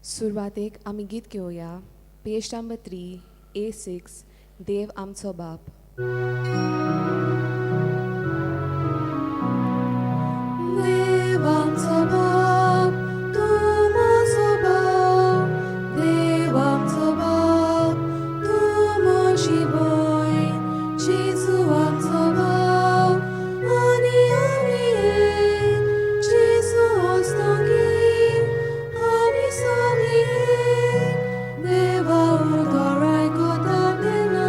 सुरवातेक आमी गीत घेवया. पेज नंबर 3 A6, देव आमचो बाप. देव आमचो बाप, तूं म्हजो बाप, देव आमचो बाप, तूं म्हजी भयण, जेजू आमचो बाप, आनी आमी एक, जेजू हस्तुकीं, आमी सगळीं एक, देवा उतर आयकता तेन्ना,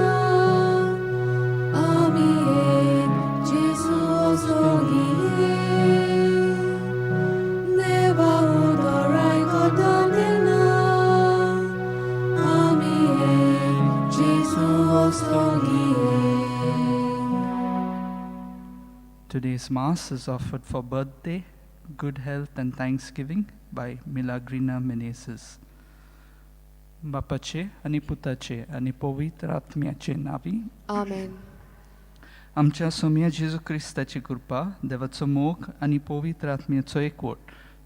आमी एक, जेजू हस्तुकीं एक. देवा उतर आयकता तेन्ना, आमी एक, जेजू हस्तुकीं एक. Today's Mass is offered for birthday, good health and thanksgiving by Milagrina Menezes. बापाचे आनी पुताचे आनी पवित्र आत्म्याचे नांवी. आमेन. आमच्या सोम्या जेजू क्रिस्ताची कृपा, देवाचो मोग आनी पवित्र आत्म्याचो एकवट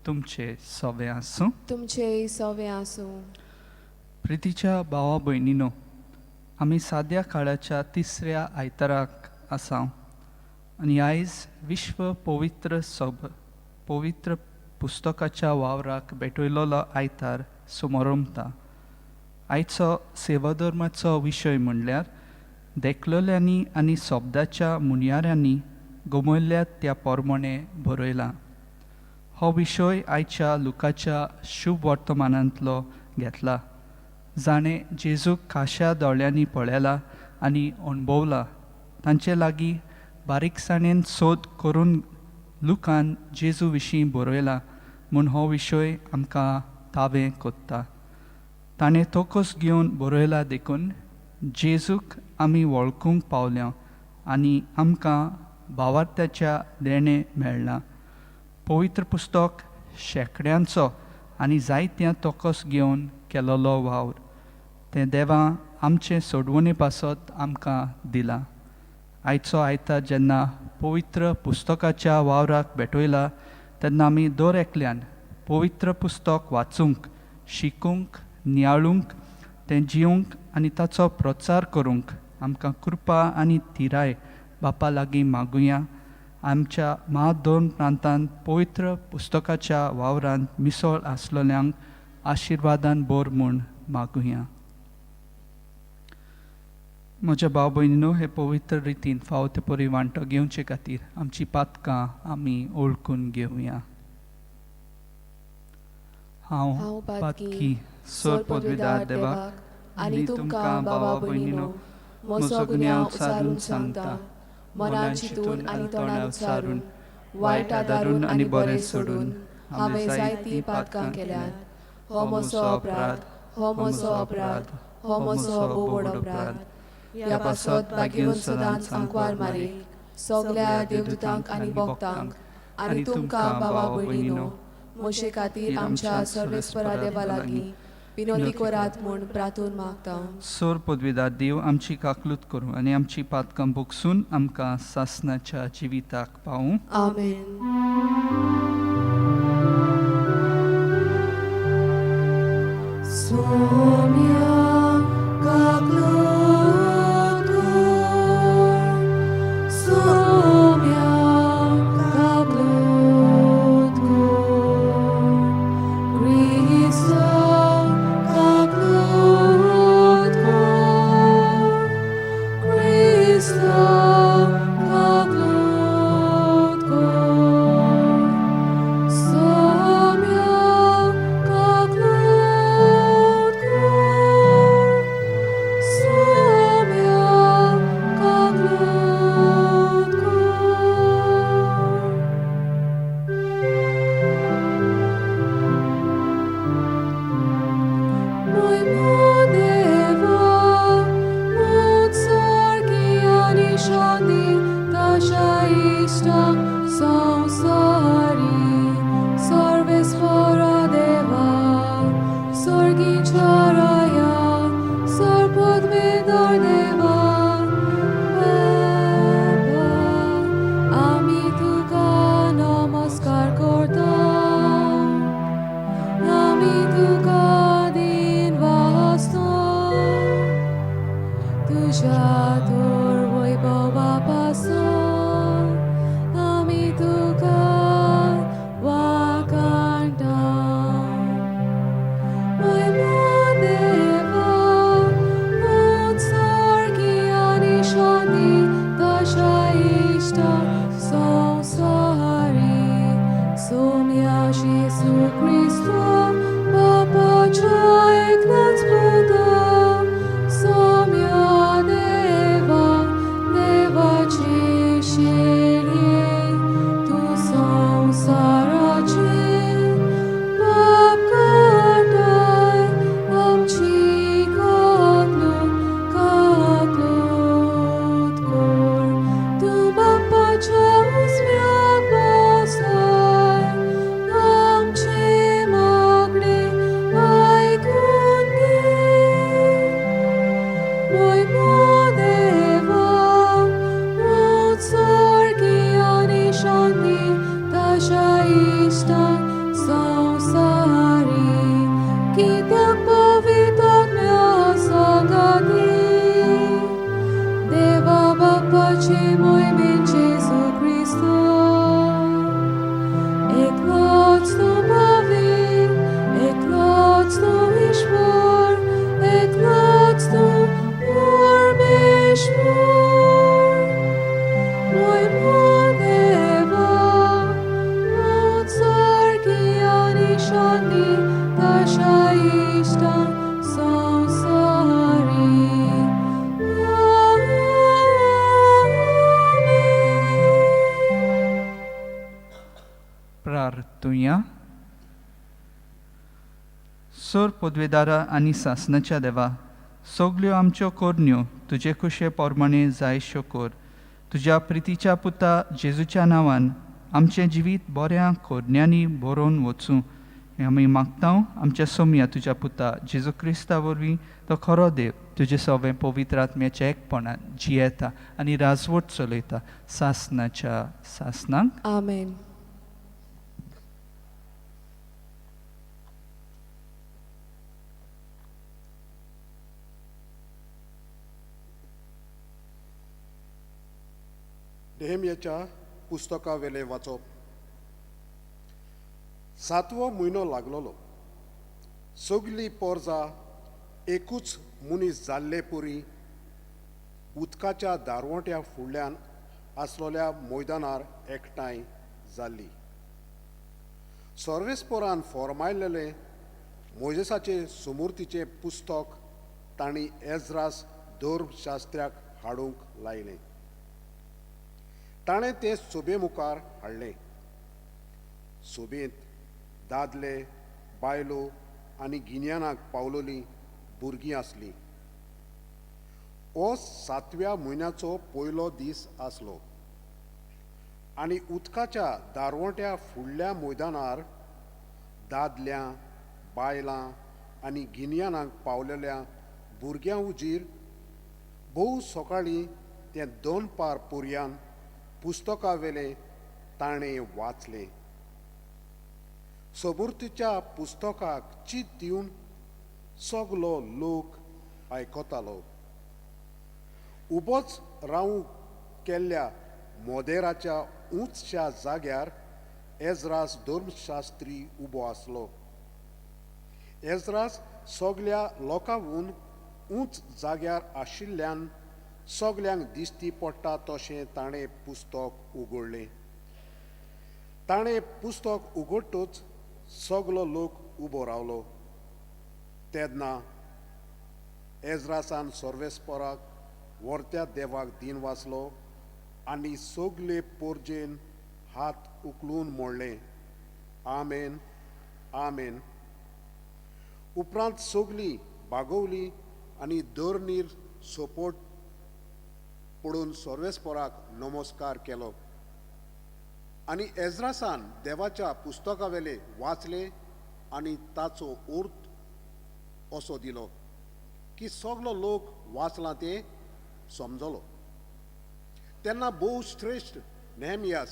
तुमचे सवे आसूं. तुमचे सवे आसूं. प्रितीच्या भावा भयणीनो, आमी साद्या काळाच्या तिसऱ्या आयताराक आसा आनी आयज विश्व पवित्र सोब पवित्र पुस्तकाच्या वावराक भेटयलोलो आयतार सुमोरमता. आयचो सेवाधर्माचो विशय म्हणल्यार देखलेल्यांनी आनी शब्दाच्या मुनयाऱ्यांनी गमयल्ल्या त्या पोरमोणे बरयलां. हो विशय आयच्या लुकाच्या शुभ वर्तमानांतलो घेतला. जाणें जेजूक खाशा दोळ्यांनी पळयला आनी अणभवला तांचे लागीं बारीकसाणेन सोद करून लुकान जेजू विशीं बरयला म्हूण हो विशय आमकां तावें कोत्ता. ताणें तोकोस घेवन बरयला देखून जेजूक आमी वळखूंक पावल्या आनी आमकां भावार्थ्याच्या देणें मेळ्ळां. पवित्र पुस्तक शेंकड्यांचो आनी जायत्या तोकोस घेवन केलोलो वावर. तें देवा आमचे सोडवणे पासत आमकां दिलां. आयचो आयतार जेन्ना पवित्र पुस्तकाच्या वावराक भेटयला तेन्ना आमी दर एकल्यान पवित्र पुस्तक वाचूंक, शिकूंक, नियाळूंक, तें जिवंक आनी ताचो प्रचार करूंक आमकां कृपा आनी थिराय बापा लागीं मागुया. आमच्या म्हादोन प्रांतांत पवित्र पुस्तकाच्या वावरांत मिसळ आसलेल्यांक आशिर्वादान बोर म्हूण मागुया. म्हज्या भाव भयणीनो, हे पवित्र रितीन फावो ते परी वांटो घेवचे खातीर आमची पातकां आमी ओळखून घेवया. हांव हांव पातकी, पातकी, सोर पदवीदार देवाक आनी तुमकां भावा भयणीनो म्हजो गुन्यांव उचारून सांगता. मनान चिंतून आनी तोंडार उच्चारून, वायट आदारून आनी बरें सोडून हांवें जायतीं पातकां केल्यांत. हो म्हजो अपराध, हो म्हजो अपराध, हो म्हजो भोव व्हड अपराध. ह्या पासत भाग्यवंत सदांच आंकवार मारीक, सगल्या देवदूतांक आनी भक्तांक आनी तुमकां भावा भयणीनो म्हजे खातीर आमच्या सर्वेस्परा देवा लागीं विनवती करात म्हूण प्रार्थून मागता. सोर पदवीदार देव आमची काकलूत करूं आनी आमची पातकां भोगसून आमकां सासनाच्या जिविताक पावूं. आमेन. सोम्या काकलूत कर, सोम्या काकलूत कर, क्रिस्ता काकलूत कर, क्रिस्ता काकलूत कर, सोम्या काकलूत कर, सोम्या काकलूत कर. Muy deva, mutsorgi ani shanti, tasha ishta samsari, sarvesvara deva, sorgincharaya, sarpadvedar deva, Baba, ami tuka namaskar korta. Ami tuka प्रार्थुया. सोर पदवेदारा आनी सासनाच्या देवा, सगल्यो आमच्यो करण्यो तुजे खुशे प्रमाणे जायश्यो कर. तुज्या प्रितीच्या पुता जेजूच्या नांवान आमचें जिवीत बऱ्या करण्यांनी बरोवन वचूं हें आमी मागता. आमच्या सोमया तुज्या पुता जेजू क्रिस्ता वरवीं, तो खरो देव, तुजे सगळें पवित्र आत्म्याच्या एकपणान जियेता आनी राजवट चलयता सासनाच्या सासनाक. आमेन. नेहम्याच्या पुस्तकावेले वाचप. सातवो म्हयनो लागलोलो. सगली पोरजा एकूच मनीस जाल्ले पुरी उदकाच्या दारवंट्या फुडल्यान आसलेल्या मैदानार एकठांय जाल्ली. सर्वेस्पोरान फॉर्मायलेलें मोजेसाचे सुमूर्तीचें पुस्तक तांणी एज्रास धर्मशास्त्र्याक हाडूंक लायलें. ताणें तें सोबे मुखार हाडलें. सोबेंत दादले, बायलो आनी गिन्यानाक पावलोलीं भुरगीं आसलीं. हो सातव्या म्हयन्याचो पयलो दीस आसलो आनी उदकाच्या दारवंट्या फुडल्या मैदानार दादल्यां, बायलां आनी गिन्यानाक पावलेल्या भुरग्यां हुजीर भोव सकाळीं तें दोन पार पुरयान पुस्तकावेलें ताणें वाचलें. सबुर्तीच्या पुस्तकाक चीत दिवन सगलो लोक आयकतालो. उबोच रावूंक केल्ल्या मोदेराच्या उंचश्या जाग्यार एज्रास धर्मशास्त्री उबो आसलो. एज्रास सगल्या लोकांहून उंच जाग्यार आशिल्ल्यान सगल्यांक दिश्टी पडटा तशें ताणें पुस्तक उगडलें. ताणें पुस्तक उगडटूच सगलो लोक उबो रावलो. तेन्ना एज्रासान सर्वेस्पराक व्हरत्या देवाक दीन वाचलो आनी सगले पोरजेन हात उखलून म्हणलें, आमेन, आमेन. उपरांत सगलीं बागवलीं आनी धरणीर सोपोट पडून सर्वेस्पराक नमस्कार केलो. आनी एज्रासान देवाच्या पुस्तकावेले वाचले आनी ताचो अर्थ असो दिलो की सगलो लोक वाचला तें समजलो. तेन्ना भोव श्रेश्ठ नेहमियास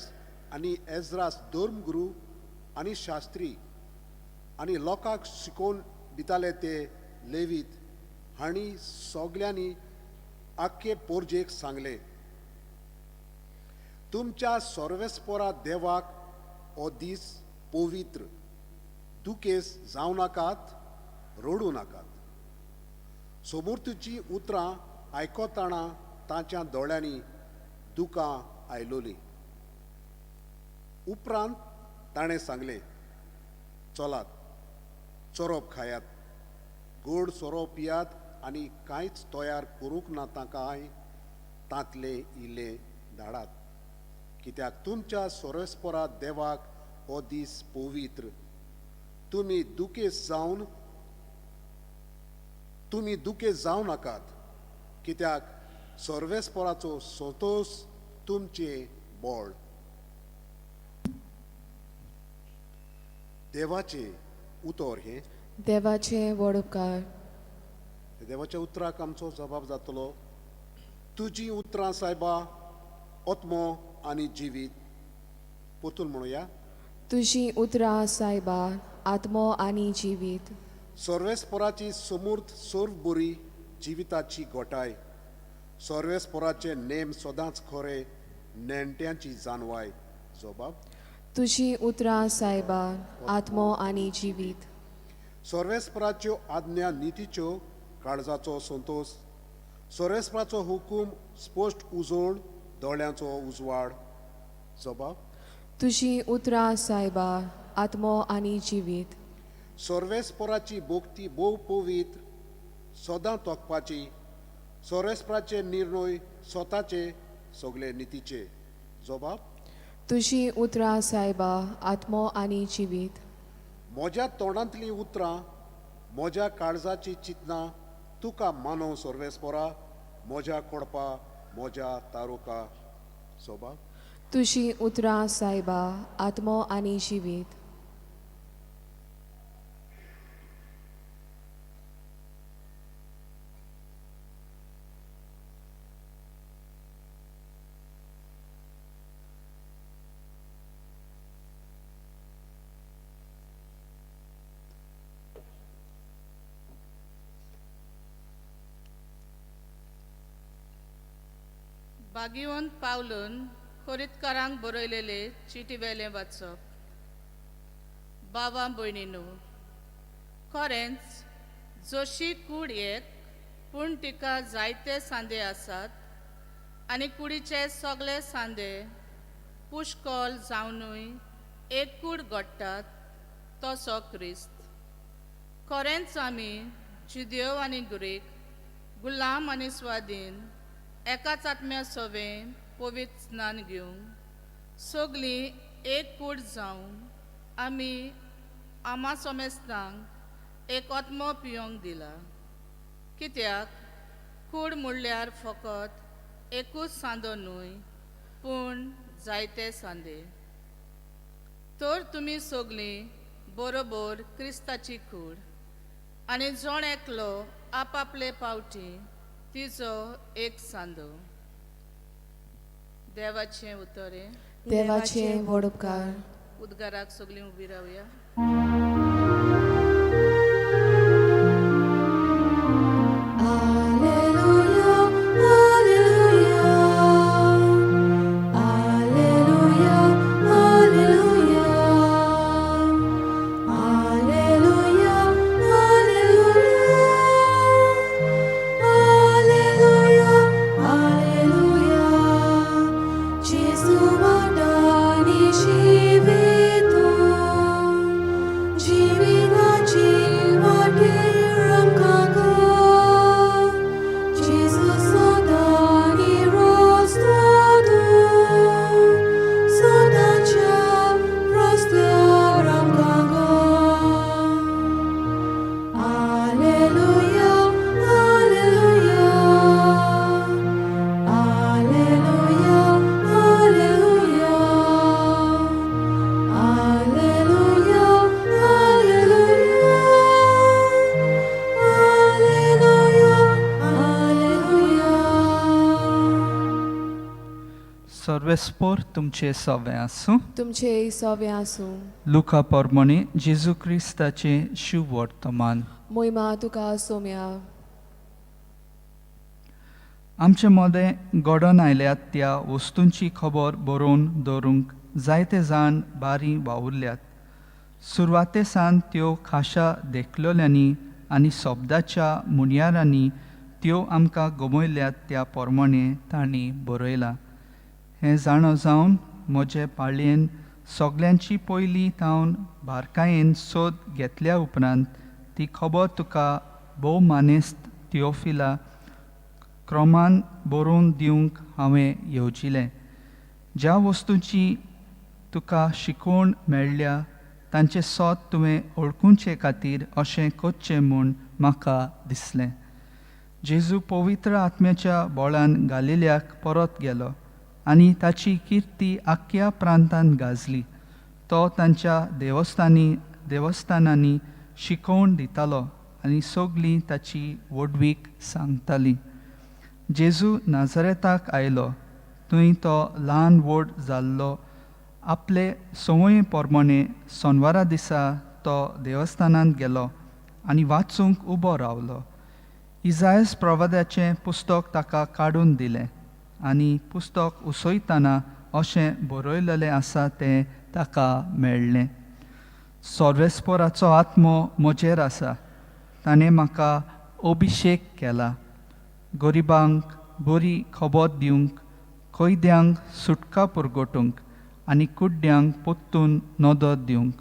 आनी एज्रास धर्मगुरू आनी शास्त्री आनी लोकांक शिकोवन दिताले ते लेवीत हांणी सगल्यांनी आख्खे पोरजेक सांगलें, तुमच्या सर्वेस्परा देवाक हो दीस पवित्र, दुखेस जावं नाकात, रडूं नाकात. सोमुर्तीचीं उतरां आयकतना तांच्या दोळ्यांनी दुकां आयलोलीं. उपरांत ताणें सांगलें, चलात, चोरोप खायात, गोड सोरो पियात आनी कांयच तयार करूंक ना तांकां तांतलें इल्लें धाडात, कित्याक तुमच्या सोरेस्परा देवाक हो दीस पवित्र. तुमी दुखेस जावं नाकात, कित्याक सर्वेस्पराचो संतोश तुमचें बळ. देवाचें उतर हें. देवाचें व्हड उपकार. देवाच्या उतराक आमचो जबाब जातलो. तुजी उतरां सायबा आत्मो आनी जिवीत. परतून म्हणुया. तुजी उतरां सायबा आत्मो आनी जिवीत. सर्वेस्पराची समूर्त सर्व बरी जिविताची गोटाय. सर्वेस्पराचे नेम सदांच खरे, नेणट्यांची जानवाय. जबाब. तुजी उतरां सायबा आत्मो आनी जिवीत. सर्वेस्पराच्यो आज्ञा नितीच्यो, काळजाचो संतोश. सर्वेस्पराचो हुकूम स्पश्ट उजोड, दोळ्यांचो उजवाड. जबाब. तुजी उतरां सायबा आत्मो आनी जिवीत. सर्वेस्पराची भक्ती भोव पवित्र, सदां तोखपाची. सर्वेस्पराचे निर्णय स्वताचे, सगळे नितीचे. जबाब. तुजी उतरां सायबा आत्मो आनी जिवीत. म्हज्या तोंडांतलीं उतरां, म्हज्या काळजाची चिंतनां तुका मानव सर्वेस्पोरा, म्हज्या कोडपा, म्हज्या तारुका सोबा. तुजी उतरां सायबा आत्मो आनी जिवीत. बागिवन पावलून कोरीतकारांक बरयलेले चिटी वेलें वाचप. बाबा भयणीनू, खरेंच जशी कूड एक पूण तिका जायते सांदे आसात आनी कुडीचे सगळे सांदे पुष्कळ जावनूय एक कूड घडटात तसो क्रिस्त. खरेंच आमी जुदेव आनी ग्रीक, गुलाम आनी स्वाधीन एकाच आत्म्या सवें पवित्र स्नान घेवंक सगळीं एक कूड जावन आमी आमा सोमेस्तांक एक आत्मो पियोंक दिला. कित्याक कूड म्हणल्यार फकत एकूच सांदो न्हय पूण जायते सांदे. तर तुमी सगळीं बरोबर क्रिस्ताची कूड आनी जण एकलो आपआपले पावटी तिजो एक सांदो. देवाचें उतर हें. देवाचे व्हड उपकार. उद्गाराक सगळीं उबी रावया. Alleluia, alleluia, alleluia, alleluia, alleluia, alleluia, alleluia, alleluia. Gesù mandani जीवितो, जीविताची वाटेर आमकां कर. जेजू सदां रस्तो तूं, सदांच्या रस्त्यार आमकां कर. Alleluia, alleluia, alleluia, alleluia, alleluia, alleluia, alleluia, alleluia. सर्वेस्पोर तुमचे सवे आसूं. तुमचे सवे आसूं. लुका पोरमणे जेजू क्रिस्ताचें शुभवर्तमान. मोहिमा तुका सोम्या. आमचे मदें घडोवन आयल्यात त्या वस्तूंची खबर बरोवन दवरूंक जायते जाण बारी वावुरल्यात. सुरवाते सावन त्यो खाशा देखलेल्यांनी आनी शब्दाच्या मुनयारांनी त्यो आमकां गमयल्यात त्या प्रमाणे तांणी बरयलां. हें जाणो जावन म्हजे पाळयेन सगल्यांची पयलीं थावन बारकायेन सोद घेतल्या उपरांत ती खबर तुका भोव मानेस्त थियोफिला क्रमान बरोवन दिवंक हांवें येवजिलें. ज्या वस्तूंची तुका शिकवण मेळ्ळ्या तांचें सोद तुवें वळखुचे खातीर अशें करचें म्हूण म्हाका दिसलें. जेजू पवित्र आत्म्याच्या बळान गालिल्याक परत गेलो आनी ताची किर्ती आख्ख्या प्रांतांत गाजली. तो तांच्या देवस्थानांनी शिकोवण दितालो आनी सगळीं ताची व्हडवीक सांगताली. जेजू नाझरेताक आयलो. थंय तो ल्हान व्हड जाल्लो. आपले संवये प्रमाणे सोनवारा दिसा तो देवस्थानांत गेलो आनी वाचूंक उबो रावलो. इजायस प्रवादाचें पुस्तक ताका काडून दिलें आनी पुस्तक उसयतना अशें बरयलेलें आसा तें ताका मेळ्ळें. सर्वेस्पोराचो आत्मो म्हजेर आसा, ताणें म्हाका अभिशेक केला गरिबांक बरी खबर दिवंक, कैद्यांक सुटका पुरगोटूंक आनी कुड्ड्यांक परतून नदर दिवंक,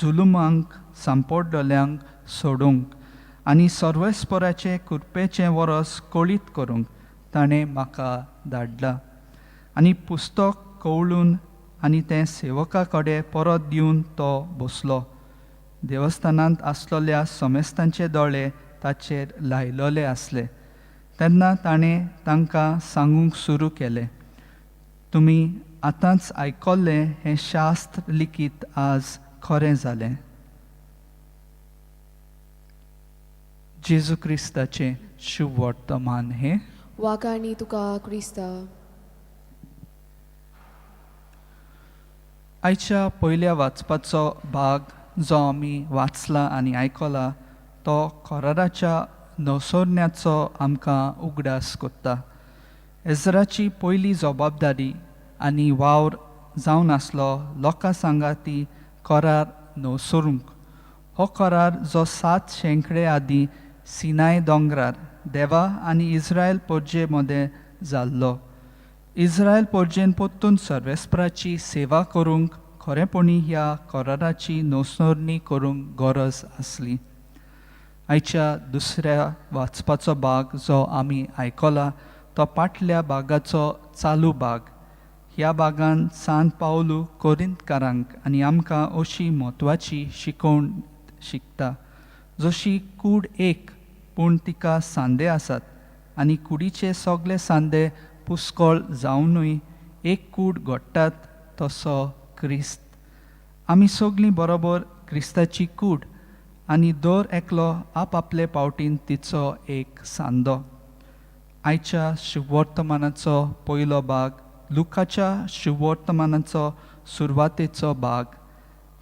जुलुमांक सांपडलेल्यांक सोडूंक आनी सर्वेस्पराचें कृपेचें वरस कळीत करूंक ताणें म्हाका धाडला. आनी पुस्तक कवळून आनी तें सेवका कडेन परत दिवन तो बसलो. देवस्थानांत आसलेल्या समेस्तांचे दोळे ताचेर लायलोले आसले. तेन्ना ताणें तांकां सांगूंक सुरू केलें, तुमी आतांच आयकल्लें हें शास्त्र लिखीत आज खरें जालें. जेजू क्रिस्ताचें शुभ वर्तमान हें. वाखाणी तुका क्रिस्ता. आयच्या पयल्या वाचपाचो भाग जो आमी वाचला आनी आयकला तो कोराराच्या नवसरण्याचो आमकां उगडास कोत्ता. एजराची पयली जबाबदारी आनी वावर जावन आसलो लोकां सांगाती करार नवसरूंक. हो करार जो 7 शेंकडे आदीं सिनाय दोंगरार देवा आनी इस्रायल पोरजे मदें जाल्लो. इस्रायल पोरजेन परतून सर्वेस्पराची सेवा करूंक खरेंपणी ह्या कराराची नोसरणी करूंक गरज आसली. आयच्या दुसऱ्या वाचपाचो भाग जो आमी आयकला तो पाटल्या भागाचो चालू भाग. ह्या भागान सान पावलू कोरिंतकारांक आनी आमकां अशी म्हत्वाची शिकोवण शिकता, जशी कूड एक पूण तिका सांदे आसात आनी कुडीचे सगळे सांदे पुस्कळ जावनूय एक कूड घडटात तसो क्रिस्त. आमी सगळीं बरोबर क्रिस्ताची कूड आनी दर एकलो आपआपले पावटीन तिचो एक सांदो. आयच्या शुभवर्तमानाचो पयलो भाग लुकाच्या शुभवर्तमानाचो सुरवातेचो भाग.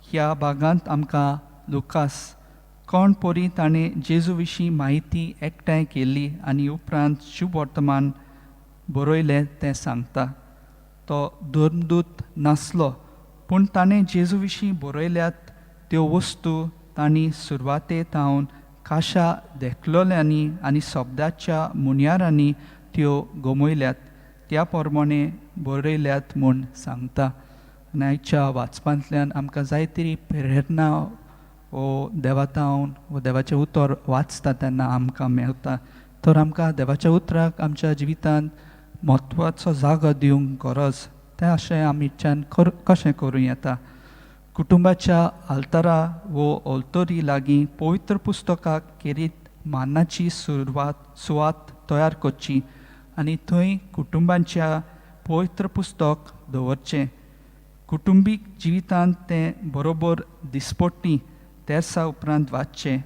ह्या भागांत आमकां लुकास कोण परी ताणें जेजू विशीं म्हायती एकठांय केली आनी उपरांत शुभवर्तमान बरयलें तें सांगता. तो धर्मदूत नासलो पूण ताणें जेजू विशीं बरयल्यात त्यो वस्तू तांणी सुरवाते थावन काशा देखलोल्यांनी आनी शब्दाच्या मुनयारांनी त्यो गमयल्यात त्या प्रमाणे बरयल्यात म्हूण सांगता. आनी आयच्या वाचपांतल्यान आमकां जायती प्रेरणा वो देवा थावन वो देवाचें उतर वाचता तेन्ना आमकां मेळटा. तर आमकां देवाच्या उतराक आमच्या जिवितांत म्हत्वाचो जागो दिवंक गरज तें अशें आमीच्यान कशें करूं येता. कुटुंबाच्या आल्तारा वो ओल्तोरी लागीं पवित्र पुस्तकाक केरीत मानाची सुवात तयार करची आनी थंय कुटुंबांच्या पवित्र पुस्तक दवरचें. कुटुंबीक जिवितांत तें बरोबर दिसपट्टी तेर्सा उपरांत वाचचें.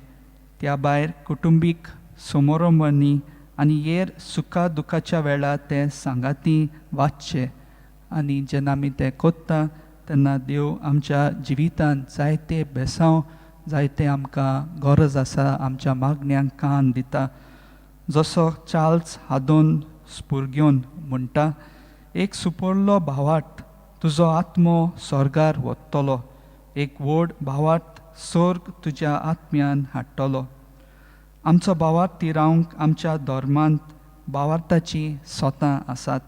त्या भायर कुटुंबीक समारंभांनी आनी हेर सुखा दुखाच्या वेळार तें सांगाती वाचचें. आनी जेन्ना आमी तें कोत्ता तेन्ना देव आमच्या जिवितांत जायते बेसांव जायते आमकां गरज आसा आमच्या मागण्यांक कान दिता. जसो चार्ल्स हादोन स्पुर्ग्योन म्हणटा, एक सुपोरलो भावार्थ तुजो आत्मो स्वर्गार वतलो, एक व्हड भावार्थ स्वर्ग तुज्या आत्म्यान हाडटलो. आमचो भावार्थ तिरावंक आमच्या धर्मांत भावार्थाचीं सोतां आसात.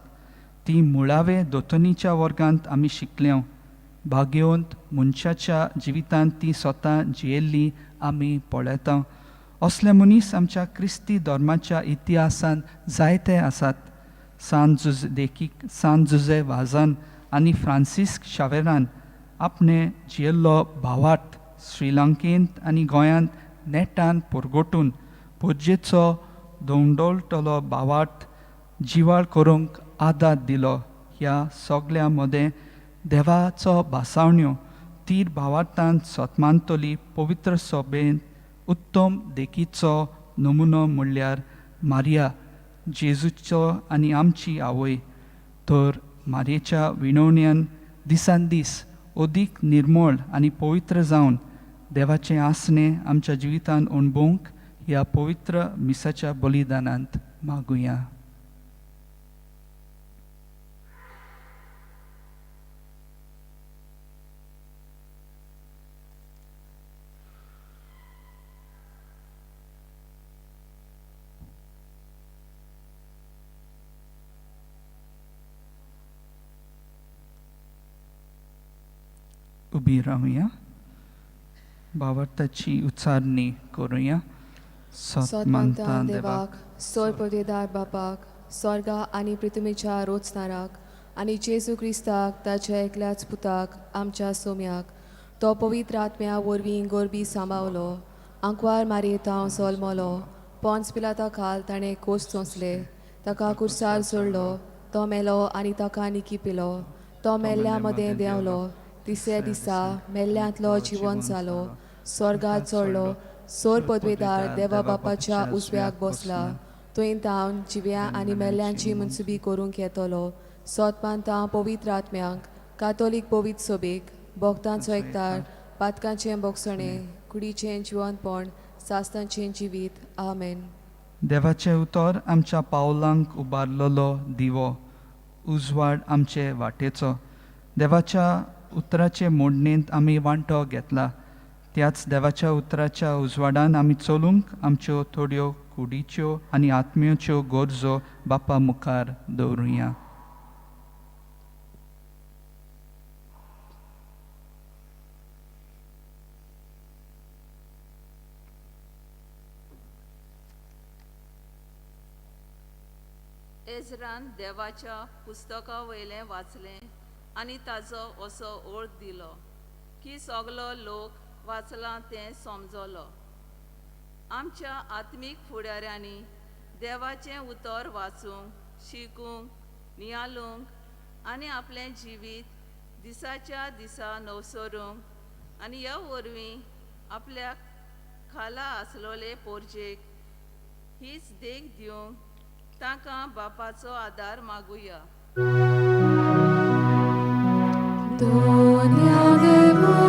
ती मुळावे दोतोनीच्या वर्गांत आमी शिकले. भाग्यवंत मनशाच्या जिवितांत ती स्वता जियेल्ली आमी पळयता. असले मनीस आमच्या क्रिस्ती धर्माच्या इतिहासांत जायते आसात. सान जुजे देखीक सान जुजे वाजान आनी फ्रांसिस्क शावेरान आपणे जियेल्लो भावार्थ श्रीलंकेंत आनी गोंयांत नेटान परगटून पोरजेचो दवंडोळटलो भावार्थ जिवाळ करूंक आदार दिलो. ह्या सगळ्या मदें देवाचो भासावण्यो तीर भावार्थान सतमानतली पवित्र सभेंत उत्तम देखीचो नमुनो म्हणल्यार मारिया जेजूचो आनी आमची आवय. तर मारयेच्या विणवण्यान दिसान दीस अदीक निर्मळ आनी पवित्र जावन देवाचें आसणें आमच्या जिवितांत अणभवंक ह्या पवित्र मिसाच्या बलिदानांत मागुया. उबी रावया, भावार्थाची उच्चारणी करुया. सतमानता देवाक, सोर पदेदार बापाक, स्वर्गा आनी पृथ्वीच्या रोचनाराक, आनी जेजू क्रिस्ताक ताच्या एकल्याच पुताक आमच्या सोम्याक तो पवित्र आत्म्या वरवीं गोरबी सांबावलो आंकवार मारयेत हांव सोलमलो पोन्स पिलाता खाल ताणें कोस सोंसले ताका कुर्सार सोडलो तो मेलो आनी ताका निकी पिलो तो मेल्ल्या मदें देंवलो तिसऱ्या दिसा मेल्ल्यांतलो जिवन जालो स्वर्गात चडलो सोर पदवेदार देवा बापाच्या उजव्याक बसला थंय तावन जिव्या आनी मेल्ल्यांची मनसुबी करूंक येतलो सोत मानता पवित्र आत्म्यांक कातोलीक पवित्र सोबेक भक्तांचो एकतार पातकांचें बोगसणें कुडीचें जिवनपण सास्तांचें जिवीत आमेन. देवाचें उतर आमच्या पावलांक उबारलेलो दिवो उजवाड आमचे वाटेचो. देवाच्या उतराचे मोडणेंत आमी वांटो घेतला त्याच देवाच्या उतराच्या उजवाडान आमी चलूंक आमच्यो थोड्यो कुडीच्यो आनी आत्म्योच्यो गरजो बापा मुखार दवरुया. एजरान देवाच्या पुस्तका वयलें वाचलें आनी ताजो असो ओर्द दिलो की सगलो लोक वाचलां तें समजलो. आमच्या आत्मीक फुडाऱ्यांनी देवाचें उतर वाचूंक, शिकूंक, नियालूंक आनी आपलें जिवीत दिसाच्या दिसा नवसरूंक आनी ह्या वरवीं आपल्या खाला आसलोले पोरजेक हीच देख दिवंक तांकां बापाचो आदार मागुया. दोन्या देवा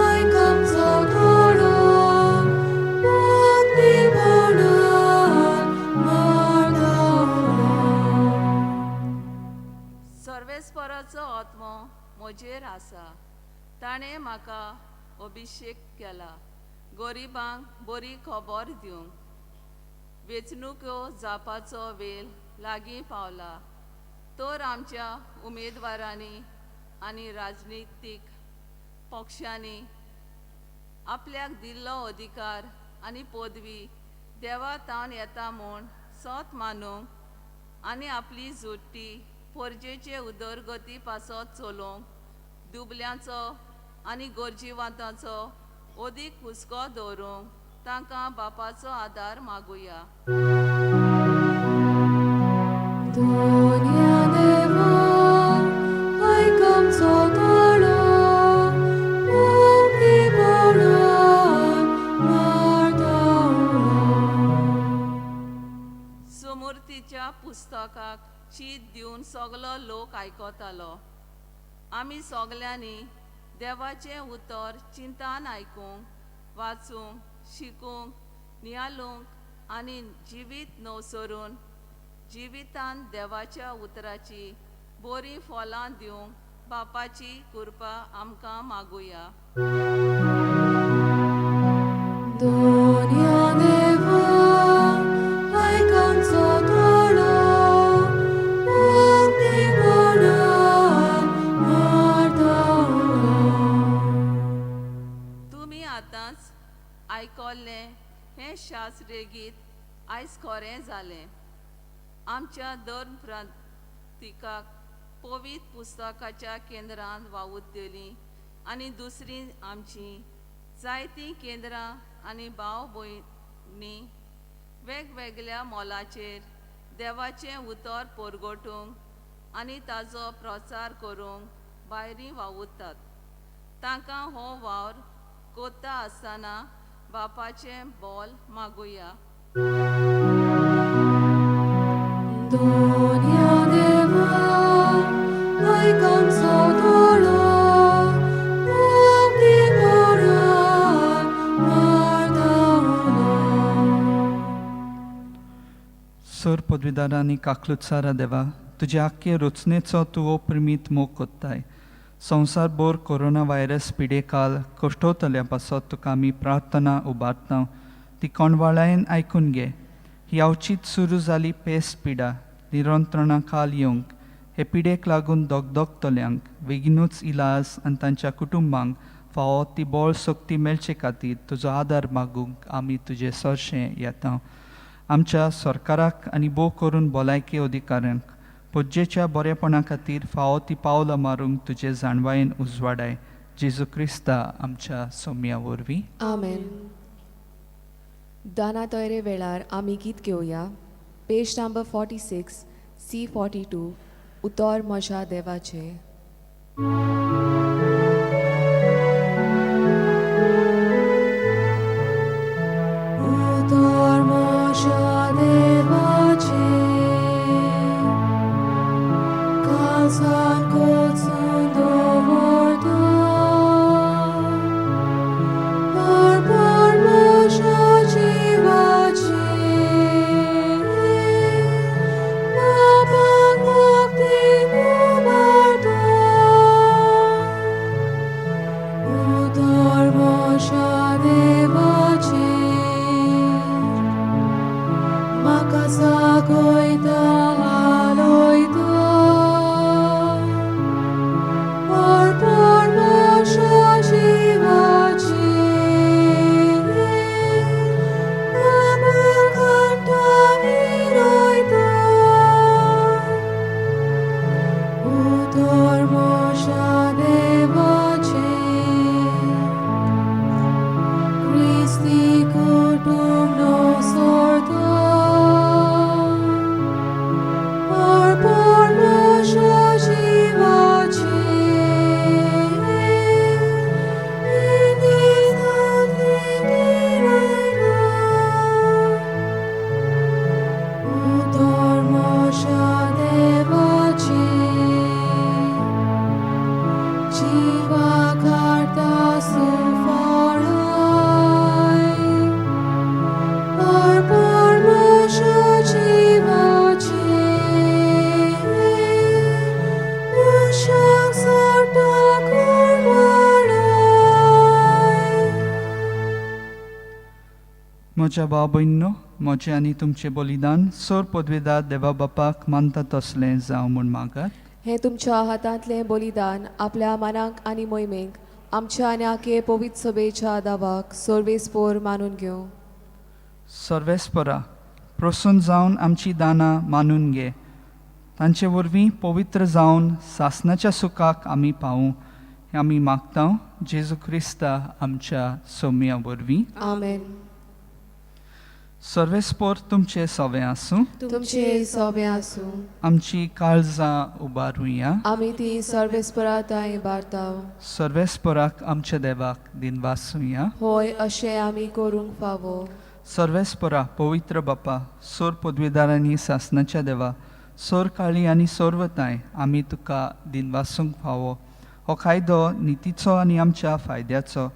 आयक आमचो थोडो मुक्तीपणान मारतावलो. सर्वेस्पराचो आत्मो म्हजेर आसा, ताणें म्हाका अभिशेक केला गरिबांक बरी खबर दिवंक. वेंचणुक्यो जावपाचो वेळ लागीं पावला तर आमच्या उमेदवारांनी आनी राजनितीक पक्षांनी आपल्याक दिल्लो अधिकार आनी पदवी देवा तावन येता म्हूण सत मानूंक आनी आपली जोडटी पोरजेचे उदरगती पासत चलोवंक दुबल्यांचो आनी गरजेवांतांचो अदीक हुस्को दवरूंक तांकां बापाचो आदार मागुया. दोन्या देवा आयक आमचो थोडो मुक्तीपणान मारतावलो. सुमुर्तीच्या पुस्तकाक चीत दिवन सगलो लोक आयकतालो. आमी सगल्यांनी देवाचें उतर चिंतान आयकूंक, वाचूंक, शिकूंक, नियालूंक आनी जिवीत नवसरून जिवितान देवाच्या उतराची बरीं फलां दिवंक बापाची कृपा आमकां मागुया. दोन्या देवा आयक आमचो थोडो मुक्तीपणान मारतावलो. तुमी आतांच आयकल्लें हें शास्त्रीय गीत आयज खरें जालें. आमच्या धर्मप्रांतिकाक पवित्र पुस्तकाच्या केंद्रांत वावुरतलीं आनी दुसरीं आमचीं जायतीं केंद्रां आनी भाव भयणी वेगवेगळ्या मोलाचेर देवाचें उतर परगटूंक आनी ताजो प्रचार करूंक भायरीं वावुरतात. तांकां हो वावर कोत्ता आसतना बापाचें बोल मागुया. दोन्या देवा आयक आमचो थोडो मुक्तीपणान मारतावलो. सर पदवीदारांनी काकलुत्सारा देवा तुज्या आख्खे रचनेचो तूं ओप्रिमीत मोग कोत्ताय. संवसारभर कोरोना व्हायरस पिडेकाल कश्टवतल्या पासत तुका आमी प्रार्थना उबारता ती कोणवाळायन आयकून घे. ही अवचीत सुरू जाली पेस्ट पिडा निरंत्रणा खाल येवंक हे पिडेक लागून दगदगतल्यांक बेगीनूच इलाज आनी तांच्या कुटुंबांक फावो ती बळ शक्ती मेळचे खातीर तुजो आदार मागूंक आमी तुजे सरशें येता. आमच्या सरकाराक आनी भोव करून भलायकी अधिकाऱ्यांक पोज्जेच्या बरेपणा खातीर फावो ती पावलां मारूंक तुजे जाणवायेन उजवाडाय. जेजू क्रिस्ता आमच्या सोम्या वरवीं. आमेन. दाना तयरे वेळार आमी गीत घेवया. पेज नंबर 46 C42 उतर म्हज्या देवाचें. उतर म्हज्या देवाचें काळजान कोचून दवरता, अर्पण म्हज्या जिवाचें पापांक मुक्ती उबारता. उतर म्हज्या देवाचें म्हाका जागयता हालयता, अर्पण म्हज्या जिवाचें पापांक काडटा मिरयता. उतर म्हज्या देवाचें क्रिस्ती कुटुंब सोडता, अर्पण म्हज्या जिवाचें उतर म्हज्या देवाचें जिवा काडटा सुफळाय, अर्पण म्हज्या जिवाचें मनशाक सोडटा कुरवाडाय. म्हज्या भाव भयणींनो, म्हजें आनी तुमचें बलिदान सोर पदवेदार देवा बापाक मानता तसलें जावं म्हूण मागात. हें तुमच्या हातांतलें बलिदान आपल्या मनाक आनी मोहिमेक आमच्या आनी आखे पवित्र सभेच्या दावाक सर्वेस्पोर मानून घेवं. सर्वेस्परा, प्रसन्न जावन आमची दानां मानून घे. तांचे वरवीं पवित्र जावन सासणाच्या सुखाक आमी पावूं हें आमी मागता जेजू क्रिस्ता आमच्या सोम्या वरवीं. आमेन. सर्वेस्पोर तुमचें सवें आसूं. तुमचे सोबें आसूं. आमची काळजां उबारुया. आमी ती सर्वेस्परा तांय बारताव. सर्वेस्पराक आमच्या देवाक दिनवासुया. होय, अशें आमी करूंक फावो. सर्वेस्परा, पवित्र बापा, सोर पदवेदारांनी सासणाच्या देवा, सोर काळी आनी सोरवताय आमी तुका दिनवासूंक फावो. हो कायदो नितीचो आनी आमच्या फायद्याचो.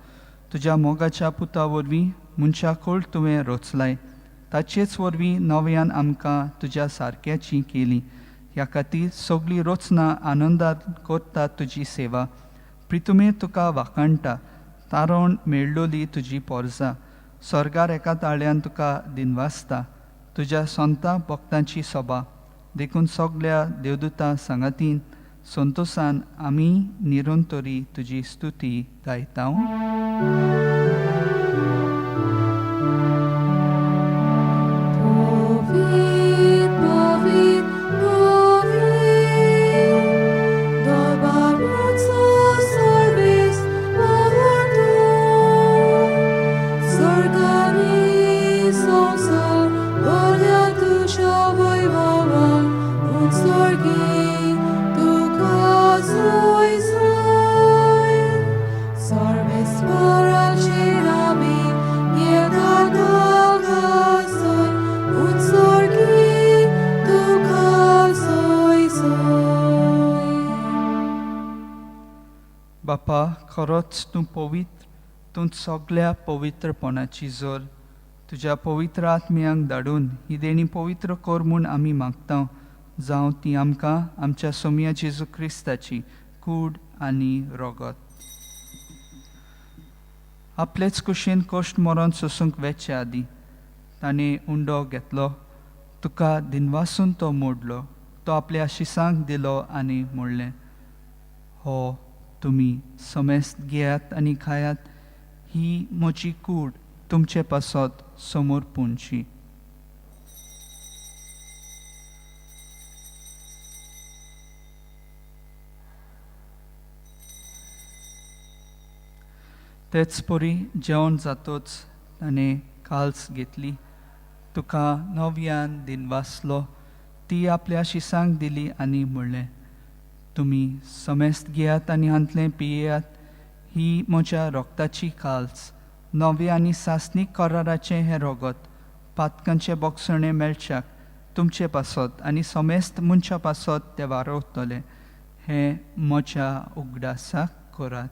तुज्या मोगाच्या पुता वरवीं मनशा कोळ तुवें रोचलाय, ताचेच वरवीं नव्यान आमकां तुज्या सारक्याची केली. ह्या खातीर सगळी रचना आनंदात करता तुजी सेवा. प्रितुमे तुका वाखाणटा, तारण मेळ्ळोली तुजी पोरजा. स्वर्गार एका ताळ्यान तुका दिनवासता तुज्या संता भक्तांची सभा. देखून सगल्या देवदूतां सांगातीन संतोसान आमी निरंतरी तुजी स्तुती गायता. पवित्र पवित्र पवित्र दरबाराचो सर्वेस्पर तूं, स्वर्गानी संवसार भरल्या तुज्या वैभवान, उत्सर्गी तुका जय जय. सर्वेस्पराचेर आमी येता तुका जय, उत्सर्गी तुका जय जय. बापा, खरोच तूं पवित्र, तूं सगल्या पवित्रपणाची जोर. तुज्या पवित्र आत्म्यांक धाडून ही देणी पवित्र कर म्हूण आमी मागता, जावं ती आमकां आमच्या सोमया जेजू क्रिस्ताची कूड आनी रोगत. आपलेच कुशीन कश्ट मरण सोसूंक वेचे आदीं ताणें उंडो घेतलो, तुका दिनवासून तो मोडलो, तो आपल्या शिसांक दिलो आनी म्हणलें, हो तुमी समेस्त घेयात आनी खायात, ही म्हजी कूड तुमचे पासत समोर पुणची. तेच परी जेवण जातोच ताणें काल्स घेतली, तुका नव्यान दिनवासलो, ती आपल्या शिसांक दिली आनी म्हणलें, तुमी समेस्त घेयात आनी हांतलें पियेयात, ही म्हज्या रोगताची काल्स, नवे आनी सासणीक कराराचें हें रोगत, पातकांचें बोगसणें मेळच्याक तुमचे पासत आनी समेस्त मनशां पासत तें वारवतलें, हें म्हज्या उगडासाक करात.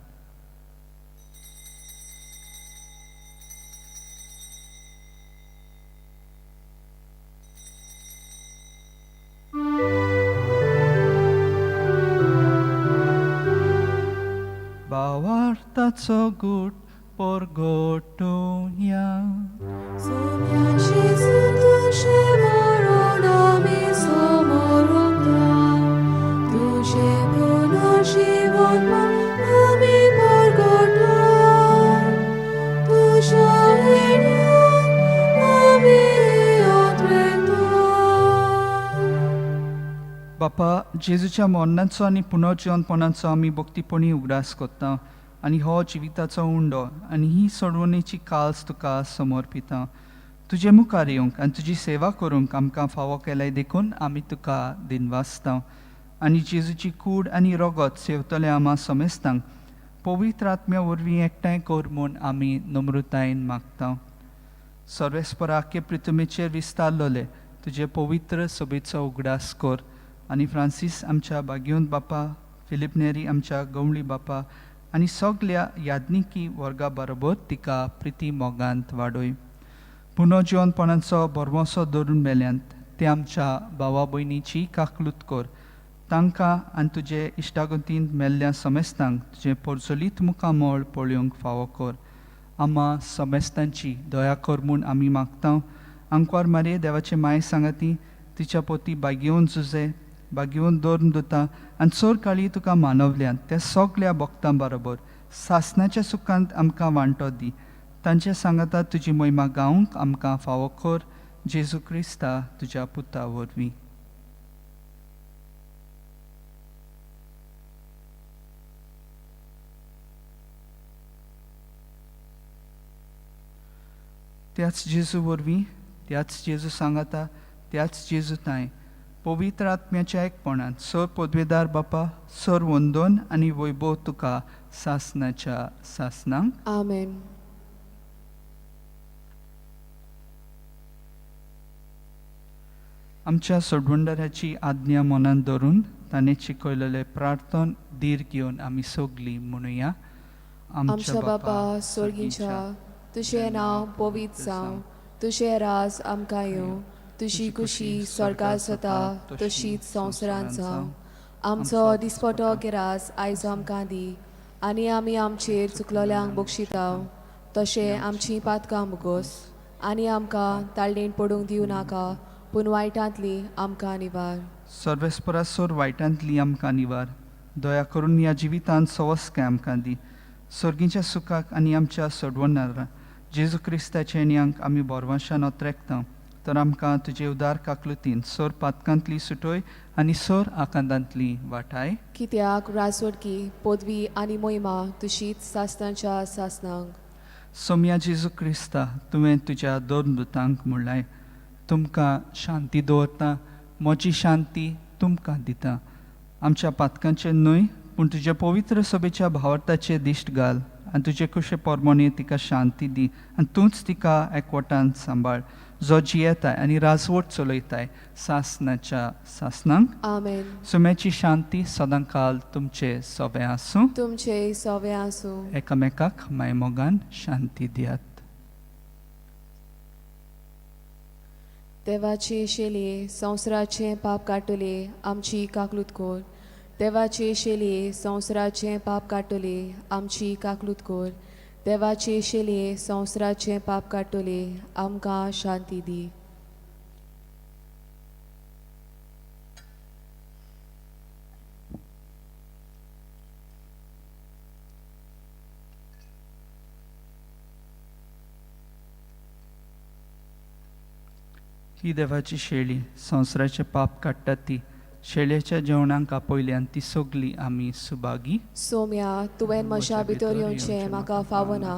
भावार्थाचो गूट परगटुया. सोम्याची तुझे मरण आमी समोरता, तुझे पुनर्जीवन आमी परगटा, तुझ्या येण्याक आमी अत्रेता. बापा, जेजूच्या मरणाचो आनी पुनर्जिवनपणाचो आमी भक्तीपणी उगडास करता आनी हो जिविताचो उंडो आनी ही सोडवणेची काल्स तुका समर्पिता. तुजे मुखार येवंक आनी तुजी सेवा करूंक आमकां फावो केल्याय देखून आमी तुका दिनवासता. आनी जेजूची कूड आनी रोगत सेवतले आमा समेस्तांक पवित्र आत्म्या वरवीं एकठांय कर म्हूण आमी नम्रतायेन मागता. सर्वेस्पराके पृथ्वीचेर विस्तारलोले तुजे पवित्र सभेचो उगडास कर आनी फ्रांसीस आमच्या बागेवंत बापा, फिलीप नेरी आमच्या गवळी बापा आनी सगल्या याज्ञिकी वर्गा बरोबर तिका प्रिती मोगांत वाडय. पुनर्जिवनपणाचो भरवंसो धरून मेल्यांत ते आमच्या भावा भयणीची काकलूत कर, तांकां आनी तुजे इश्टागतींत मेल्ल्या समेस्तांक तुजें पोरजोलीत मुखामळ पळोवंक फावो कर. आमा समेस्तांची दया कर म्हूण आमी मागता. आंकवार मारये देवाचे माये सांगाती तिच्या पोती बागेवन जुजे बागेवन दवरून दिता आनी चड काळी तुका मानवल्यात त्या सगल्या भक्तां बरोबर सासणाच्या सुखांत आमकां वांटो दी. तांचे सांगाता तुजी महिमा गावंक आमकां फावो कर, जेजू क्रिस्ता तुज्या पुता वरवीं. त्याच जेजू वरवीं, त्याच जेजू सांगाता, त्याच जेजू तांय पवित्र आत्म्याच्या एकपणांत सर पदवेदार बापा, सर वंदन आनी वैभव तुका सासणाच्या सासणांक. आमेन. आमच्या सोडवणदाराची आज्ञा मनांत धरून ताणें शिकयलेलें प्रार्थन धीर घेवन आमी सगलीं म्हणुया. आमच्या बापा स्वर्गीच्या, तुजें नांव पवित्र जावं, तुजें राज आमकां येवं, तुजी खुशी स्वर्गार जाता तशीच संवसारांत जावं. आमचो दिसपटो गिरास आयज आमकां दी आनी आमी आमचेर चुकलोल्यांक बक्षिता तशें आमचीं पातकां मुगोस आनी आमकां ताळणेन पडूंक दिवं नाका, पूण वायटांतली आमकां निवार. सर्वेस्परासोर वायटांतली आमकां निवार. दया करून ह्या जिवितांत सवस्काय आमकां दी. सर्गीच्या सुखाक आनी आमच्या सोडवणारा जेजू क्रिस्ताच्या येण्यांक आमी बोरवाशान अत्रेकता, तर आमकां तुजे उदार काकलुतीन सोर पातकांतली सुटोय आनी सोर आकांतांतली वाटाय. कित्याक राजवटकी पदवी आनी मोहिमा तुशीच सासणाच्या सासणांक. सोम्या जेजू क्रिस्ता, तुवें तुज्या दोन दुतांक म्हणलाय, तुमकां शांती दवरता, म्हजी शांती तुमकां दिता. आमच्या पातकांचेर न्हय पूण तुज्या पवित्र सभेच्या भावार्थाचे दिश्ट घाल आनी तुजे कुशे पोरमोणे तिका शांती दी आनी तूंच तिका एकवटान सांबाळ, जो जियेताय आनी राजवट चलयताय सासणाच्या सासणांक. आमेन. सुम्याची शांती सदांकाल तुमचे सोबे आसूं. तुमचे सोवे आसूं. एकामेकाक मायमोगान शांती दियात. देवाचे शेलये संवसाराचें पाप काडटले आमची काकलूत कोर. देवाचे शेलये संवसाराचें पाप काडटले आमची काकलूत कोर. देवाचे शेलये संवसाराचें पाप काडटले आमकां शांती दी. ही देवाची शेळी संवसाराचें पाप काडटा ती शेळ्याच्या जेवणाक आपयल्यान ती सगळीं आमी सुभागी. सोम्या, तुवें म्हज्या भितर येवचें म्हाका फावना,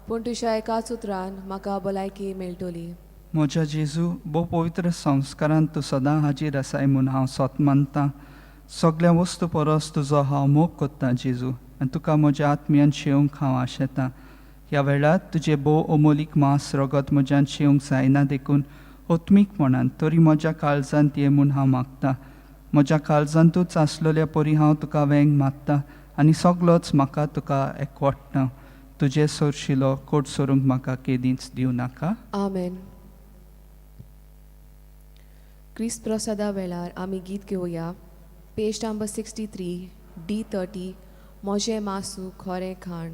पूण तुज्या एकाच उतरान म्हाका भलायकी मेळटली. म्हज्या जेजू, भोव पवित्र संस्कारान तूं सदां हाजीर आसाय म्हूण हांव सोत मानतां. सगळ्या वस्तू परस तुजो हांव मोग कोत्तां जेजू, आनी तुका म्हज्या आत्म्यान शेवंक हांव आशेतां. ह्या वेळार तुजें भोव अमोलीक मांस रगत म्हज्यान शेवंक जायना देखून आत्मीकपणान तरी म्हज्या काळजांत ये म्हूण हांव मागतां. म्हज्या काळजांतूच आसलेल्या परी हांव तुका वेंग मागता आनी सगलोच म्हाका तुका एकवटना. तुजे सोरशिलो कोट सोरूंक म्हाका केदींच दिवं नाका. आमेन. क्रिस्त प्रसादा वेळार आमी गीत घेवया, पेज नंबर 63 D 30, म्हजें मासू खोरें खाण.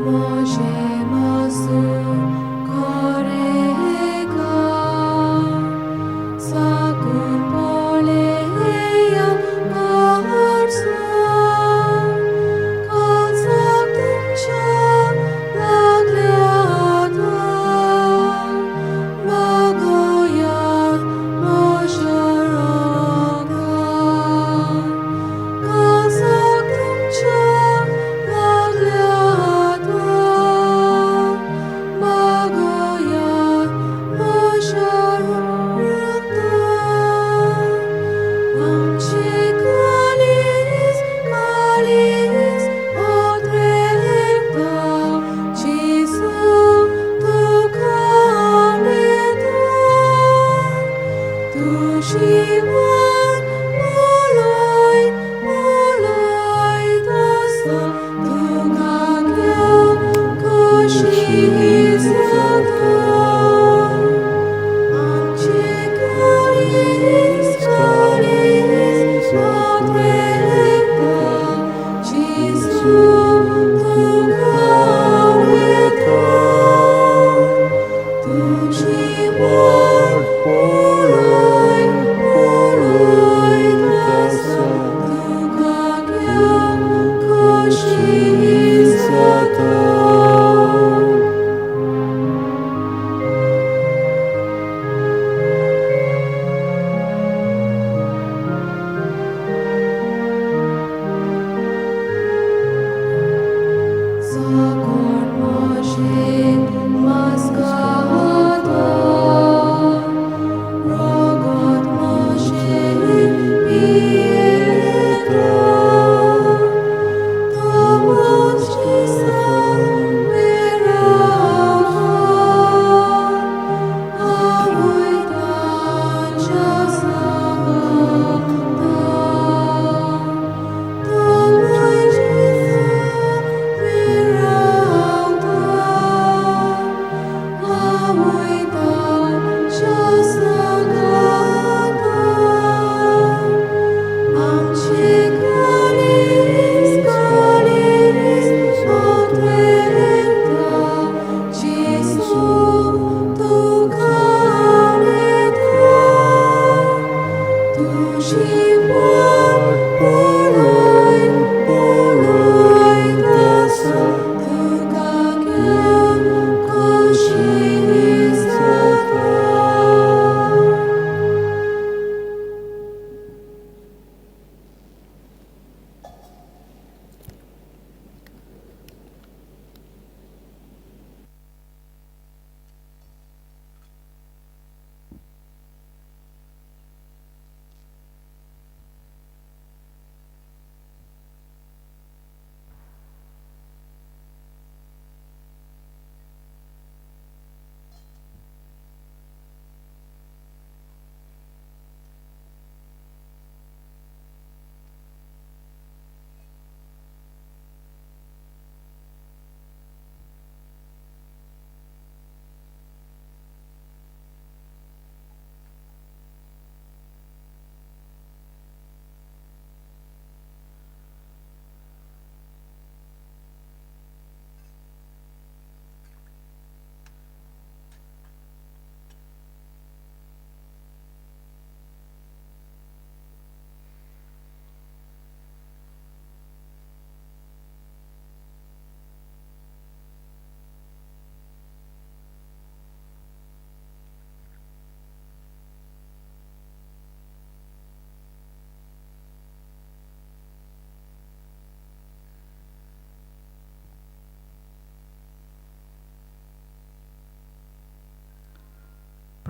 म्हजें मासू खोरें खाण, साकून पळया काळजाक, काळजाक तुमच्या लागल्या मागोयात म्हज्या रोगान, काळजाक तुमच्या लागल्या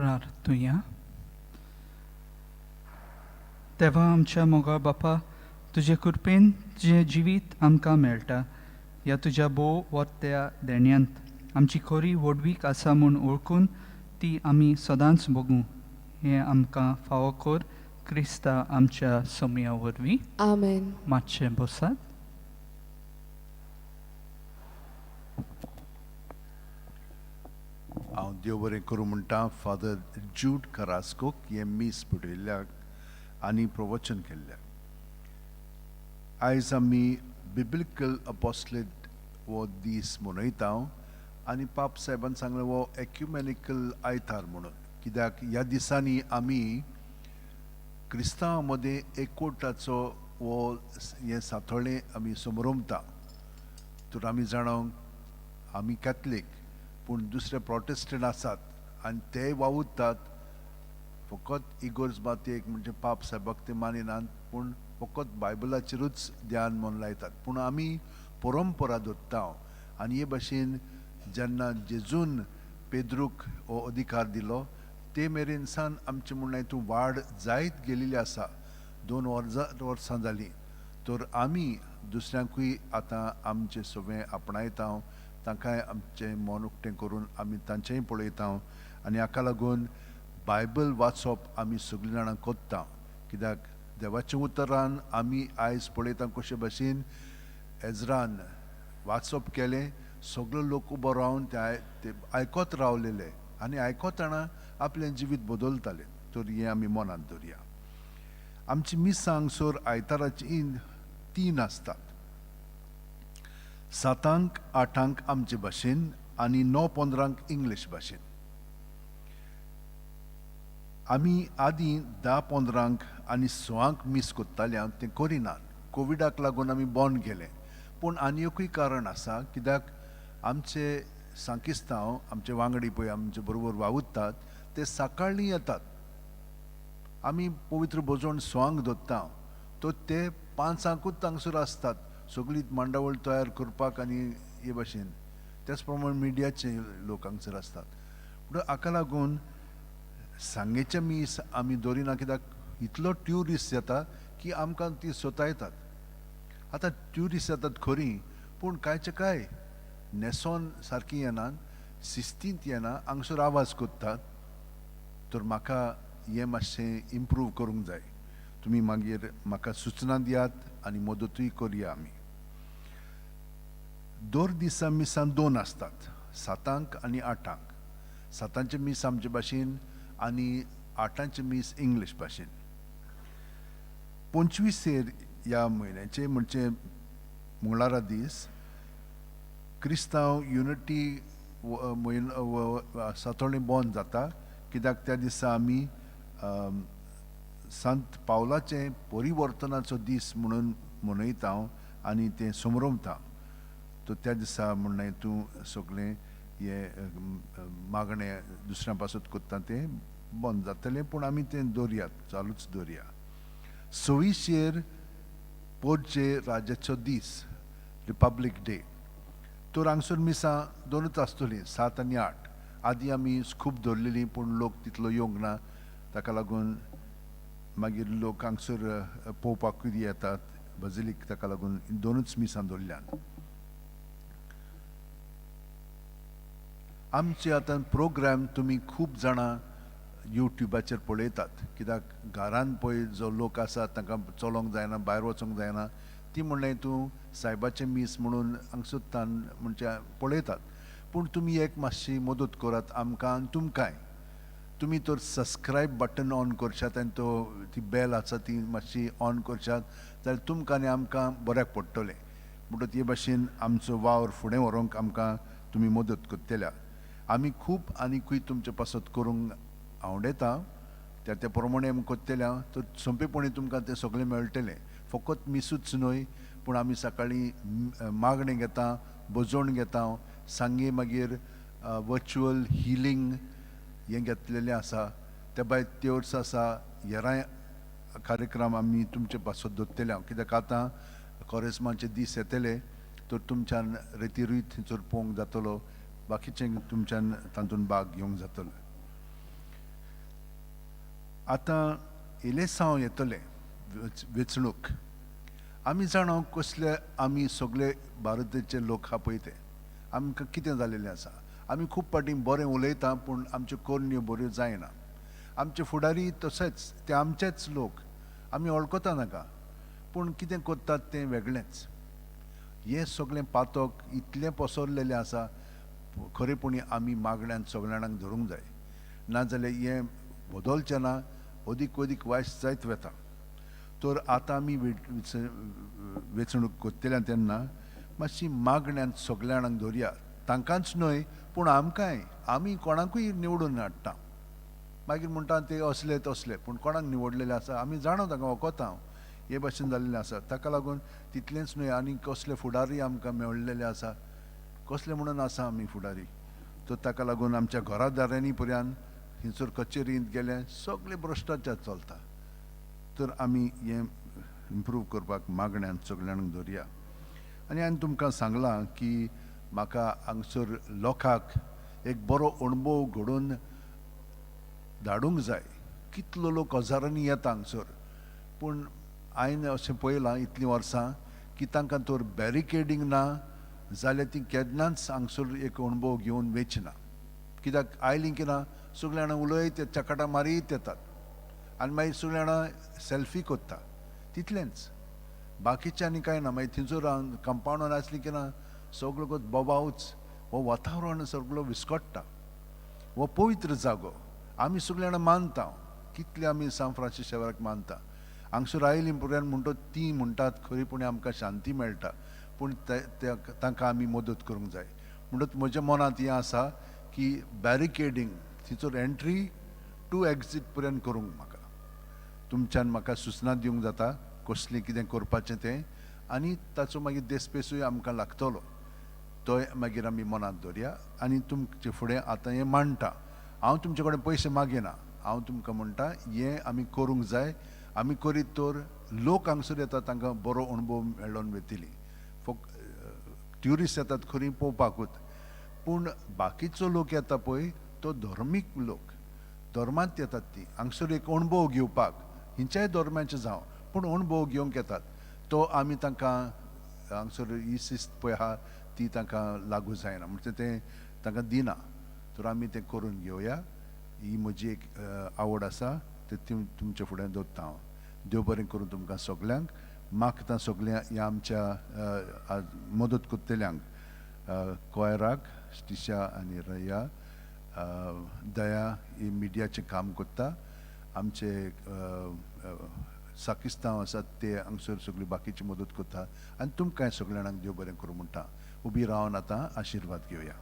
प्रार्थुया. देवा आमच्या मोगा बापा, तुजे कृपेन तुजें जिवीत आमकां मेळटा. ह्या तुज्या भोव वर्त्या देण्यांत आमची खरी व्हडवीक आसा म्हूण वळखून ती आमी सदांच भोगूं, हें आमकां फावो कर क्रिस्ता आमच्या सोमया वरवीं. आमेन. मातशें बसात. हांव देव बरें करूं म्हणटा फादर ज्यूड करास्कोक हें मीस पुटयल्ल्याक आनी प्रवचन केल्ल्याक. आयज आमी बिब्लिकल अपोस्लेट हो दीस मनयता आनी पाप साहेबान सांगलें हो एक्युमेनिकल आयतार म्हणून, कित्याक ह्या दिसांनी आमी क्रिस्तांवां मदें एकवटाचो हो हें सातोळें आमी समरमता. तर आमी जाणा आमी कॅथलीक पूण दुसरे प्रोटेस्टंट आसात आनी ते वावुरतात फकत इगोर्ज मातयेक म्हणजे पाप साहेबाक ते मानिनात, पूण फकत बायबलाचेरूच ध्यान मन लायतात. पूण आमी परंपरा दवरता आनी हे भाशेन जेन्ना जेजून पेद्रूक हो अधिकार दिलो ते मेरेन सान आमचें म्हणणें तूं वाड जायत गेलेली आसा. 2 वर्सां जालीं तर आमी दुसऱ्यांकूय आतां आमचें सगळें आपणायता, तांकांय आमचें मन उक्तें करून आमी तांचेंय पळयता आनी हाका लागून बायबल वाचप आमी सगळीं जाणां कोत्ता, कित्याक देवाच्या उतरान आमी आयज पळयता कशे भाशेन एजरान वाचप केलें, सगळे लोक उबो रावन ते आयकत रावलेले आनी आयकतना आपलें जिवीत बदलतालें. तर हें आमी मनांत दवरया. आमची मिसां हांगसर आयताराची 3 आसतात, 7 8 आमचे भाशेन आनी 9:15 इंग्लीश भाशेन. आमी आदीं 10:15 आनी 6 मीस कोत्ताले, तें करिनात. कोविडाक लागून आमी बंद केलें, पूण आनी एकूय कारण आसा, कित्याक आमचे सांकिस्तांव आमचे वांगडी पळय आमचे बरोबर वावुरतात ते सकाळीं येतात. आमी पवित्र भोजन 6 दवरता तर ते 5 तांगसर आसतात सगळी मांडावळ तयार करपाक आनी हे भाशेन. त्याच प्रमाणे मिडियाचे लोक हांगसर आसतात. म्हणून हाका लागून सांगेचें मीस आमी दवरिना, कित्याक इतलो ट्युरिस्ट येता की आमकां ती सोतायतात. आतां ट्युरिस्ट येतात खरी, पूण कांयचे कांय न्हेसोन सारकी येनात, शिस्तींत येना, हांगसर आवाज करतात. तर म्हाका हें मातशें इम्प्रूव करूंक जाय. तुमी मागीर म्हाका सुचना दियात आनी मदतूय करया. आमी दर दिसा मिसां 2 आसतात, 7 आनी 8. 7 मीस आमचे भाशेन आनी 8 मीस इंग्लीश भाशेन. 25 ह्या म्हयन्याचे म्हणजे मंगळारा दीस क्रिस्तांव युनिटी म्हयनो सातोळें बंद जाता, कित्याक त्या दिसा आमी संत पावलाचें परिवर्तनाचो दीस म्हणून मनयता आनी तें समरमता. तर त्या दिसा म्हणणें तूं सगळें हें मागणें दुसऱ्यां पासत करता तें बंद जातलें, पूण आमी तें दवरया, चालूच दवरया. 26 पोरचे राज्याचो दीस, रिपब्लीक डे. तर हांगसर मिसां 2 आसतलीं, 7 आनी 8. आदीं आमी खूब दवरलेलीं, पूण लोक तितलो येवंक ना, ताका लागून मागीर लोक हांगसर पळोवपाकूय येतात बजिलीक, ताका लागून 2 मिसां दवरल्यान. आमचे आतां प्रोग्राम तुमी खूब जाणां युट्यूबाचेर पळयतात, कित्याक घरान पळय जो लोक आसा तांकां चलोवंक जायना, भायर वचोंक जायना, ती म्हणलें तूं सायबाचें मीस म्हणून हांगसर तान म्हणजे पळयतात. पूण तुमी एक मातशी मदत करात आमकां आनी तुमकांय. तुमी तर सबस्क्रायब बटन ऑन करशात आनी तो ती बेल आसा ती मातशी ऑन करशात जाल्यार तुमकां आनी आमकां बऱ्याक पडटलें. म्हणटकच हे भाशेन आमचो वावर फुडें व्हरूंक आमकां तुमी मदत करतल्या. आमी खूब आनीकूय तुमचे पासत करूंक आवडटा, त्या त्या प्रमाणे आमी करतल्या, तर सोंपेपणी तुमकां तें सगळें मेळटलें. फकत मिसूच न्हय, पूण आमी सकाळीं मागणें घेता, भजण घेता, सांगे मागीर वर्च्युअल हिलींग हें घेतलेलें आसा. त्या भायर त्योर्स आसा, हेरांय कार्यक्रम आमी तुमचे पासत दवरतले. कित्याक आतां कोरेस्माचे दीस येतले तर तुमच्यान रेतिरूय थंयसर पळोवंक जातलो, बाकीचें तुमच्यान तातूंत भाग घेवंक जातलो. आतां इलेसांव येतलें, वेंचणूक. आमी जाणा कसले आमी सगळे भारताचे लोक आहा पळय ते आमकां कितें जालेलें आसा. आमी खूब फावटी बरें उलयता पूण आमच्यो करण्यो बऱ्यो जायना. आमचे फुडारी तशेंच, ते आमचेच लोक, आमी वळखता नाका, पूण कितें करतात तें वेगळेंच. हें सगळें पातक इतलें पसरलेलें आसा, खरेपणी आमी मागण्यान सगळ्या जाणांक धरूंक जाय, नाजाल्यार हें बदलचें ना, अदीक अदीक वायट जायत वता. तर आतां आमी वेंचणूक करतले तेन्ना मातशी मागण्यान सगळ्या जाणांक धरया, तांकांच न्हय पूण आमकांय. आमी कोणाकूय निवडून हाडटा, मागीर म्हणटा ते असले तसले, पूण कोणाक निवडलेले आसा आमी जाणा, तांकां वखता हांव, हे भाशेन जाल्लें आसा. ताका लागून तितलेंच न्हय आनी कसले फुडारी आमकां मेळ्ळेले आसा, कसले म्हणून आसा आमी फुडारी. तर ताका लागून आमच्या घरादारांनी पर्यंत थंयसर कचेरींत गेले सगळे भ्रश्टाचार चलता. तर आमी हें इम्प्रूव करपाक मागण्यान सगळ्यांक धरया. आनी हांवें तुमकां सांगलां की म्हाका हांगसर लोकांक एक बरो अणभव घडोवन धाडूंक जाय. कितलो लोक हजारांनी येता हांगसर, पूण हांवें अशें पळयलां इतलीं वर्सां की तांकां तर बॅरिकेडींग ना जाल्यार ती केन्नाच हांगसर एक अणभव घेवन वचना. कित्याक आयलीं की ना सगळीं जाणां उलयत चकाटां मारीत येतात आनी मागीर सगळीं जाणां सेल्फी करता, तितलेंच, बाकीचें आनी कांय ना. मागीर थंयसर कंपावंडान आसली की ना सगळो बोबावच, हो वातावरण सगळो विस्कट्टा. हो पवित्र जागो आमी सगळीं जाणां मानता, कितले आमी सांत फ्रांसीस शेवराक मानता. हांगसर आयलीं पर्यंत म्हणटा ती म्हणटात खरीपणी आमकां शांती मेळटा, पूण तांकां आमी मदत करूंक जाय. म्हणटच म्हज्या मनांत हें आसा की बॅरिकेडींग थंयसर एंट्री टू एक्जीट पर्यंत करूंक म्हाका तुमच्यान म्हाका सुचना दिवंक जाता कसलें कितें करपाचें तें, आनी ताचो मागीर देसपेसूय आमकां लागतलो, तोय मागीर आमी मनांत दवरया. आनी तुमचे फुडें आतां हें मांडटा, हांव तुमचे कडेन पयशे मागिना, हांव तुमकां म्हणटा हें आमी करूंक जाय. आमी करीत तर लोक हांगसर येता तांकां बरो अणभव मेळोन वतली. फक्त ट्युरिस्ट येतात खरी पळोवपाकूच, पूण बाकीचो लोक येता पळय तो धर्मीक लोक, धर्मांत येतात ती हांगसर एक अणभव घेवपाक, हिंच्याय धर्माचे जावं पूण अणभव घेवंक येतात. तो आमी तांकां हांगसर ही शिस्त पळय आहा ती तांकां लागू जायना, म्हणजे तें तांकां दिना. तर आमी तें करून घेवया, ही म्हजी एक आवड आसा, ते तुमचे फुडें दवरता हांव. देव बरें करूं तुमकां सगल्यांक. मागता सगळ्या ह्या आमच्या मदत करतल्यांक, कोयराक स्टिशा आनी रया, दया ही मिडियाचें काम करता, आमचे साकिस्तांव आसात ते हांगसर सगळी बाकीची मदत करता, आनी तुमकां सगळ्या जाणांक देव बरें करूं म्हणटा. उबी रावन आतां आशिर्वाद घेवया.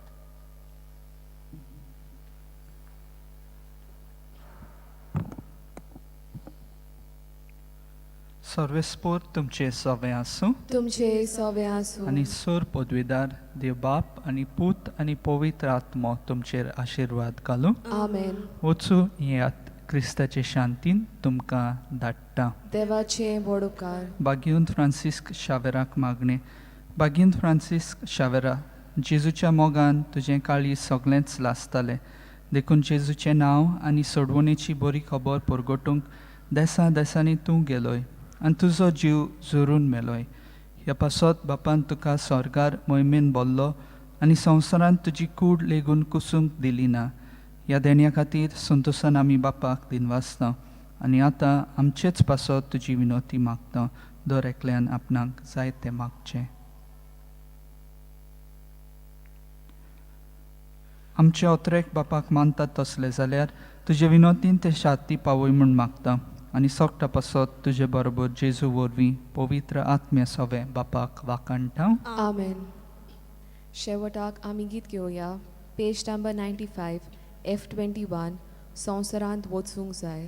सर्वेस्पोर तुमचे सवे आसूं, तुमचे सवे आसूं. आनी सोर पदवीदार देव बाप आनी पूत आनी पवित्र आत्मो तुमचेर आशिर्वाद घालूं. आमेन. वचूं येयात, क्रिस्ताचे शांतीन तुमकां धाडटा. देवाचे व्हड उपकार. बागीन फ्रांसिस्क शावेराक मागणें. बागीन फ्रांसिस्क शावेरा, जेजूच्या मोगान तुजें काळीज सगळेंच लासतालें, देखून जेजूचें नांव आनी सोडवणेची बरी खबर परगटूंक देसा देसांनी तूं गेलोय आनी तुजो जीव जोरून मेलोय. ह्या पासत बापान तुका स्वर्गार मोहिमेन बोल्लो आनी संवसारांत तुजी कूड लेगून कुसूंक दिली ना. ह्या देण्या खातीर संतोसान आमी बापाक दिनवासता आनी आतां आमचेच पासत तुजी विनोती मागता. दर एकल्यान आपणाक जाय तें मागचें. आमचे ओतरेक बापाक मानतात तसले जाल्यार तुजे विनोतीन ते शांती पावय म्हूण मागता आनी सोगटा पासत तुजे बरोबर जेजू वरवीं पवित्र आत्म्या सवे बापाक वाखाणटा. आमेन. शेवटाक आमी गीत घेवया, पेज नंबर 95 F 21, संवसारांत वचूंक जाय.